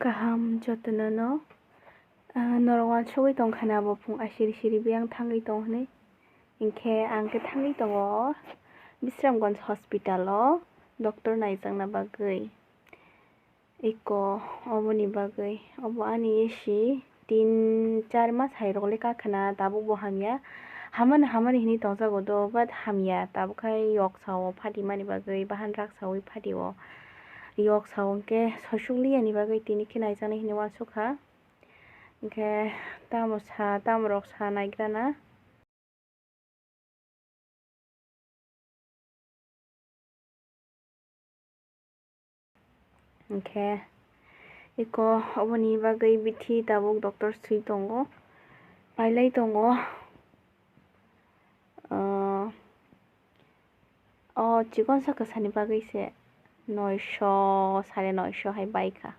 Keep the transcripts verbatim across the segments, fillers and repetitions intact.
Kaham jotono no, ah, norok wansugwi tongkha na bo phung asiri siri biyang thangwi tong hwnwi. Hinkhe ang khe thangwi tongo Bisramganj hospital o doctor naijakna bagwi. Eko oboni bagwi, obo ani esi tin char mas hai rok le kakhwna, tabuk bo hamya. Hamani, hamani hinwi tongjago do, but hamya. Tabuk khai yok sao phatimani bagwi, bahan rak saui phatio. Yok sao hwnkhe sosuk liyani bagwi tini khe naijaknai hinwi uansukha. Hinkhe tamo sa, tamo rok sa naigrana. Hinkhe eko oboni bagwi bithi tabuk doctor swi tongo, pailai tongo. Ah, o chikon sa kwsani bagwi se noisho, sare noisho hai bai kha.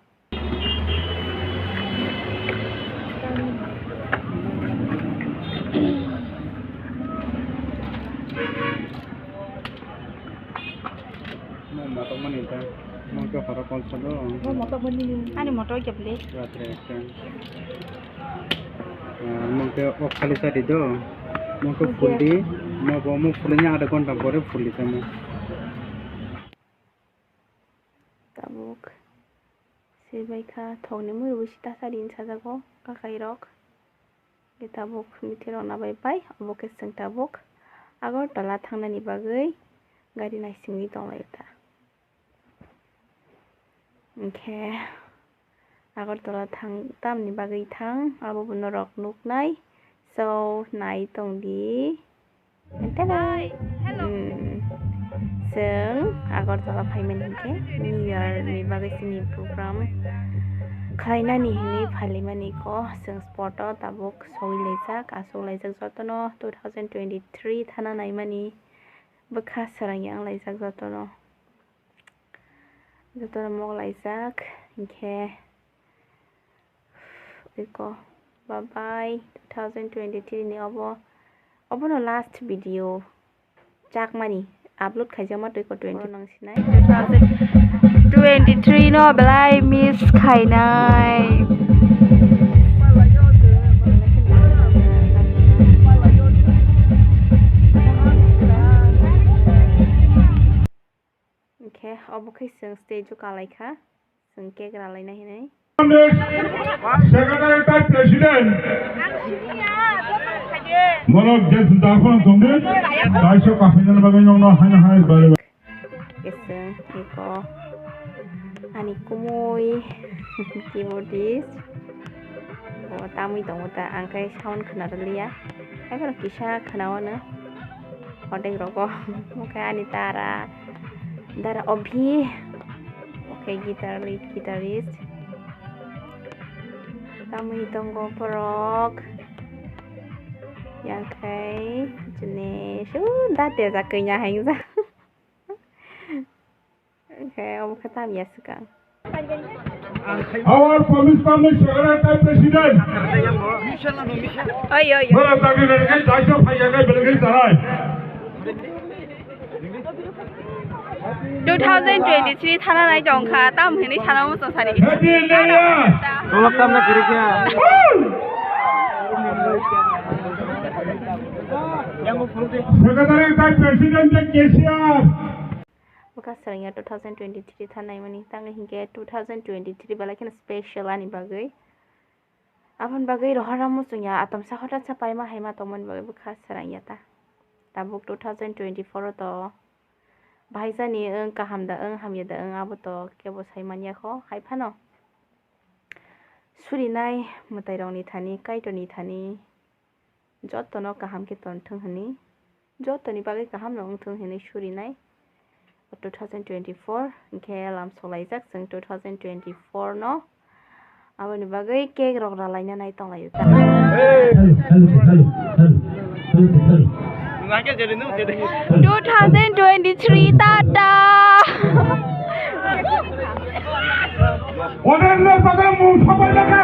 Mo motok mani ta, mo khe horo kol sado. Mo motok mani ni. Ani motok khe ble. Ratre ekta. Ah, mo khe ok khali sadi do. Mo khe phul di, mo bo mo phul ni ada gonta pore phul di tamo. Tabuk se bai kha thokni mui bo sita sari hinwi sajago kakai rok. Khe tabuk mithi rok na bai bai, obo khe chwng tabuk Agartala thangnani bagwi gari naisingwi tonglaio ta. Hinkhe Agartala thang tamni bagwi thang, abo bo norok nuknai. So, nai tongdi. Hello. Hmm. Chwng Agartala phaimani hinkhe New Year ni bagwi chini program khlainani hinwi phailaimani ko. Chwng spot o tabuk sogwi laijak, aswk laijak jotono two thousand twenty-three thana naimani bwkha swrang yang laijak jotono. Jotono mok laijak hinkhe eko bye bye two thousand twenty-three ni obo, obono last video chakmani upload khaijakma twi ko twenty nang sinai. Two thousand twenty-three no belai miss khainai. Hinkhe obo khe chwng stage o kalaikha, chwng cake ralaina hinwi. Secretary tei President borok je juda phano tongdi, daiso kapinani bagwi nokno haino hai bari. Khe chwng eko ani kumui keyboardist. Bo tamwi tongo ta, ang khe sound khwna rwliya. Haiphano kisa khwnao no. Hodek rogo. Omo khe ani dara, dara Obhi. Omo khe guitar lead, guitarist. Tamwi tongo borok. Yang khe Jinesh. Uh, da tejak kanya hengja. Omo khe tamya swkang. Our promise, promise, Secretary tei President. Oi, oi, oi. Bora tagi lagi, daisa phaiya gai belagi tarai. Two thousand twenty-three thana nai tong kha, tam hini sana mo sari. Happy New Year. Tolok tam na kiri kya? Secretary tei President tei K C R. Bwkha swrwngya two thousand twenty-three thanai mani, tangwi hinkhe two thousand twenty-three belai kheno special ani bagwi. Aboni bagwi rohorna muchungya, atomsa hotatsa paima haima tongmani bagwi bwkha swrwngya ta. Tabuk two thousand twenty-four o to bahaijani wng, kaham da wng, hamya da wng, abo to kebo sai manya kho. Hai phano surinai mwtairokni thani, Kaitorni thani, jotono kaham khe tonthwng hwnwi, jotoni bagwi kahamno wngthwng hwnwi surinai two thousand twenty-four, hinkhe lam solaijak chwng two thousand twenty-four no. Aboni bagwi cake rok ralaina nai tonglaio ta. Hello, hello, hello, hello, hello, hello. Two thousand twenty-three tata. Onek le pada mung sapai laka.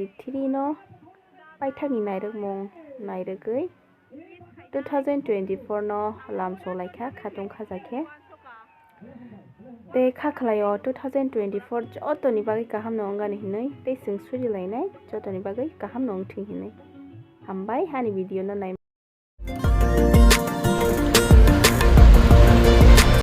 twenty-three no paithakni nairwkmung nairwgwi two thousand twenty-four no lamsolaikha khatung khajakhe. Tei kha khlaio two thousand twenty-four jotoni bagwi kaham no wngani hinwi tei chwng surilainai jotoni bagwi kaham no wngthwng hinwi. Hambai hani video no nai.